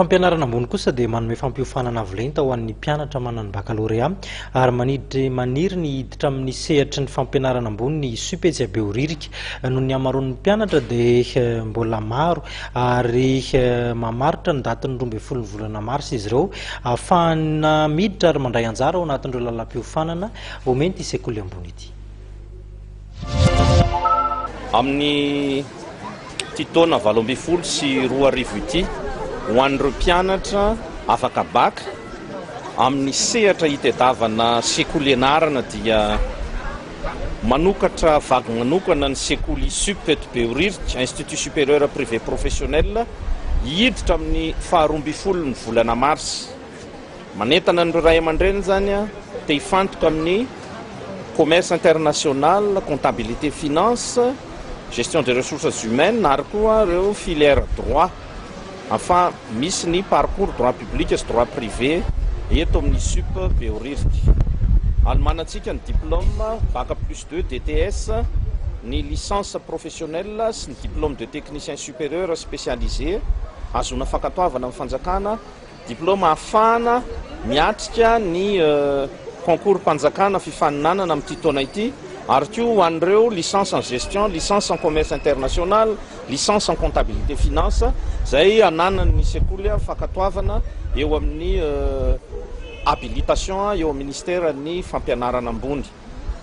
Fampianarana ambony kosa dia manome fampiofanana avo lenta ho an'ny mpianatra manana ny bakalorea ary manidry maniry ny hiditra amin'ny sehatry ny fampianarana ambony ny ISUP etsy Behoririka. Noho ny hamaroan'ny mpianatra dia mbola maro ary mamaritra ny datin'ny 12 volana marsa izy ireo ahafahana miditra ary mandray anjara ao anatin'ireo lalam-piofanana omeny ity sekoly ambony ity. Amin'ny ty taona 2018 ity, ho an'ireo mpianatra afaka baka amin'ny sehatra hitadiavana sekoly ianarana, dia manokatra vague manokana ny sekoly ISUP eto Behoririka, Institut Supérieur Privé Professionnel, hiditra amin'ny faha-12 ny volana marsa. Manentana an'ireo ray aman-dreny zany a te hifantoka amin'ny commerce international, comptabilité, finance, gestion des ressources humaines ary koa ireo filière droit, afa misy ny parcours droit public sy droit privé eto amin'ny ISUP Behoririka. Anomanantsika ny diplôme bac plus 2 DTS, ny licence professionnelle sy ny diplôme de technicien supérieur spécialisé azona fankatoavana amin'ny fanjakana, diplôme ahafahana miatrika ny concours mpanjakana fifaninanana amin'ity taona ity, ary koa ho an'ireo licence en gestion, licence en commerce international, licence en comptabilité finance zay ananan'ny sekoly fankatoavana eo amin'ny habilitation eo amin'ny ministère ny fampianarana ambony.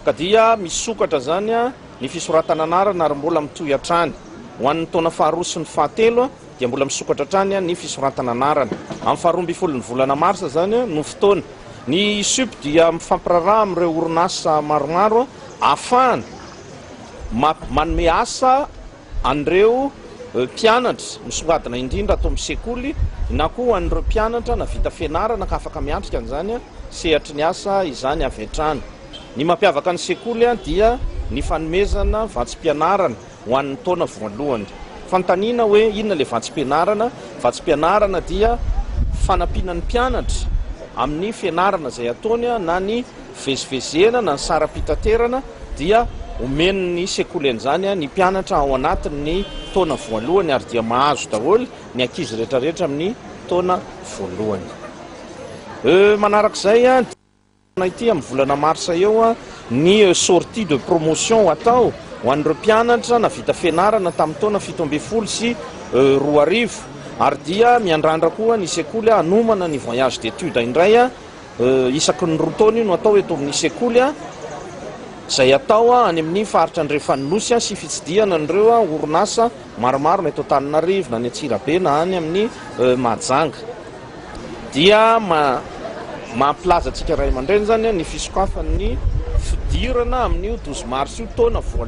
Ka dia misokatra zany a ny fisoratana anarana ary mbola mitohy hatrany ho an'ny taona faharoa sy ny fahatelo, dia mbola misokatra hatrany ny fisoratana anarana. Amin'ny faha-12 ny volana marsa zany no fotoana. Ny ISUP dia mifampiraharaha amin'ireo orinasa maromaro ahafahana manome asa an'ireo mpianatra misongadina indrindra atao amin'ny sekoly, na koa an'ireo mpianatra na vita fianarana ka afaka miatrika an'izany sehatry ny asa izany avy hatrany. Ny mampiavaka ny sekoly dia ny fanomezana vatsim-pianarana ho an'ny taona voalohany. Fanontaniana hoe inona le vatsim-pianarana? Vatsim-pianarana dia fanampiana ny mpianatra amin'ny fianarana izay ataony, na ny fivezivezena na ny saram-pitaterana, dia omen'ny sekoly an'izany ny mpianatra ao anatin'ny taona voalohany, ary dia mahazo daholo ny ankizy rehetrarehetra amin'ny taona voalohany. Manarak'izay ity, amin'ny volana marsa eo ny sortie de promotion atao ho an'ireo mpianatra na vita fianarana tamin'ny taona 2017, ary dia miandrandra koa ny sekoly hanomana ny voyage d'étude indray a isaky ny 2 taona io no atao eto amin'ny sekoly a izay atao a any amin'ny faritra andrefan'ny nosy a sy fitsidihana an'ireo a orinasa maromaro na eto Antananarivo na ny Antsirabe na any amin'ny Mahajanga. Dia mampilaza antsika ray aman-dreny zany ny fisokafan'ny fidirana amin'io 12 mars io taona voalohany.